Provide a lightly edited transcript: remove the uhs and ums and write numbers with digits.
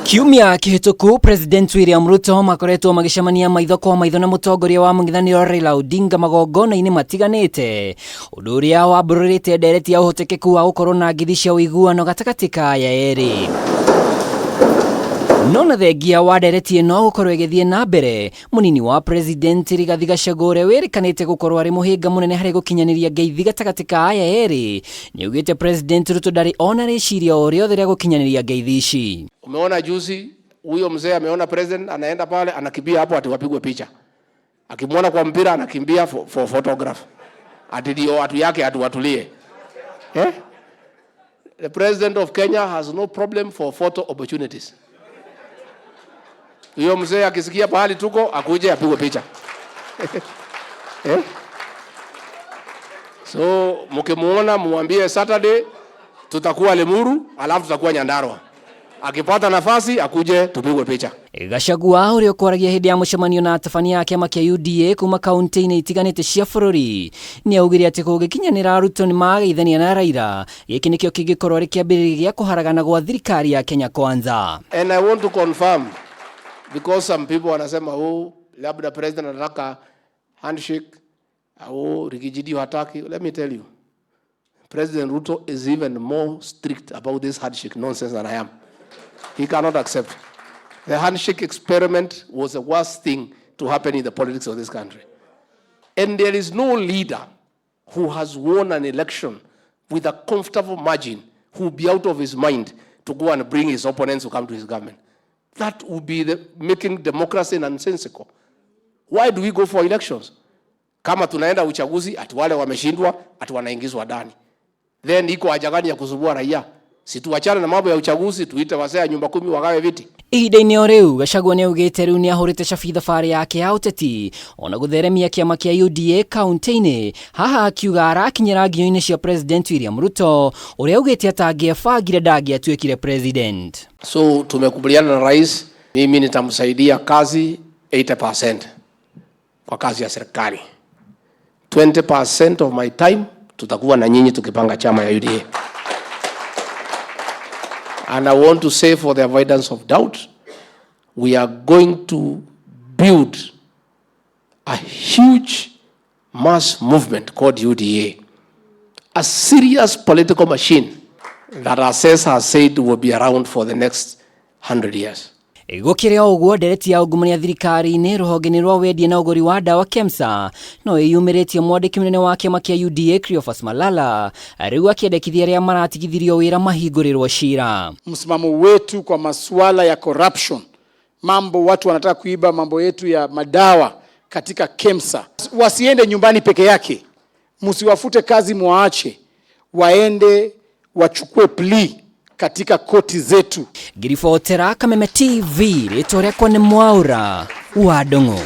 Kiumia kĩhĩtũku President William Ruto makoretwo magĩcemania maitho kwa maitho na mũtongoria wa mũng'ethanĩro Raila Odinga magongona-inĩ matiganĩte, ũndũ ũrĩa wambũrũrĩte ndereti ya ũhotekeku wa gũkorwo na ngithi cia ũiguano gatagatĩ ka aya erĩ. No na thengia wa ndereti ĩno gũkorwo ĩgĩthiĩ na mbere, mũnini wa President Rigathi Gachagua ũrĩa wĩrĩkanĩte gũkorwo arĩ mũhĩnga mũnene harĩ gũkinyanĩria ngeithi gatagatĩ ka aya erĩ, nĩaugĩte President Ruto ndarĩ ona rĩciria o rĩothe rĩa gũkinyanĩria ngeithi ici. Umeona juzi huyo mzee ameona president anaenda pale anakimbia hapo ati wapigwe picha. Akimwona kwa mpira anakimbia for photograph. Ati ndio watu yake ati watulie. Eh? The president of Kenya has no problem for photo opportunities. Huyo mzee akisikia pahali tuko akuje apigwe picha. Eh? So mkimuona muambie Saturday tutakuwa Limuru, alafu tutakuwa Nyandarua. Akipata nafasi akuje tupigwe picha. Gachagua ũrĩa ũkwaragia hĩndĩ ya mũcemanio na atabania a kĩama kĩa UDA kuma kaunti-inĩ itiganĩte cia bũrũri nĩaugire atĩ kũngĩkinyanĩra Ruto nĩmageithania na Raila, gĩkĩ nĩkĩo kĩngĩkorwo arĩ kĩambĩrĩria gĩa kũharagana gwa thirikari ya Kenya Kwanza. And I want to confirm because some people wanasema, oh, labda president anataka handshake au Riggy G hataki. Let me tell you, President Ruto is even more strict about this handshake nonsense than I am. He cannot accept. The handshake experiment was the worst thing to happen in the politics of this country. And there is no leader who has won an election with a comfortable margin who will be out of his mind to go and bring his opponents to come to his government. That would be making democracy nonsensical. Why do we go for elections? Kama tunaenda uchaguzi, ati wale wameshindwa, ati wanaingizwa ndani. Then iko haja gani ya kusumbua raia? Si tuachane na mambo ya uchaguzi, tuite wazee ya nyumba 10 wagawe viti. Ihinda-inĩ o rĩu Gachagua nĩaugĩte rĩu nĩahũrĩte cabi thabarĩ yake ya ũteti ona gũtheremia kĩama kĩa UDA kaunti-inĩ, haha akiuga arakinyĩra nginyo-inĩ cia President William Ruto ũrĩa augĩte atangĩebangire ndangĩatuĩkire president. So tumekubaliana na rais, mimi nitamsaidia kazi 80% kwa kazi ya serikali. 20% of my time tutakuwa na nyinyi tukipanga chama ya UDA. And I want to say, for the avoidance of doubt, we are going to build a huge mass movement called UDA, a serious political machine that assessors has said will be around for the next 100 years. Gũkĩrĩ o ũguo, ndereti ya ungumania thirikari-inĩ rũhonge-inĩ rwa wendia na ũgũri wa ndawa KEMSA no ĩyumĩrĩtie mwandĩki mũnene wa kĩama kĩa UDA Cleophas Malala rĩu akĩendekithia arĩa maratigithirio wĩra mahingũrĩrwo cira. Msimamo wetu kwa masuala ya corruption, mambo watu wanataka kuiba mambo yetu ya madawa katika KEMSA, wasiende nyumbani peke yake, msiwafute kazi, muwaache waende wachukue plea katika koti zetu. Ngiribotera Kameme TV, rĩtwa rĩakwa nĩ Mwaura wa Ndung'u.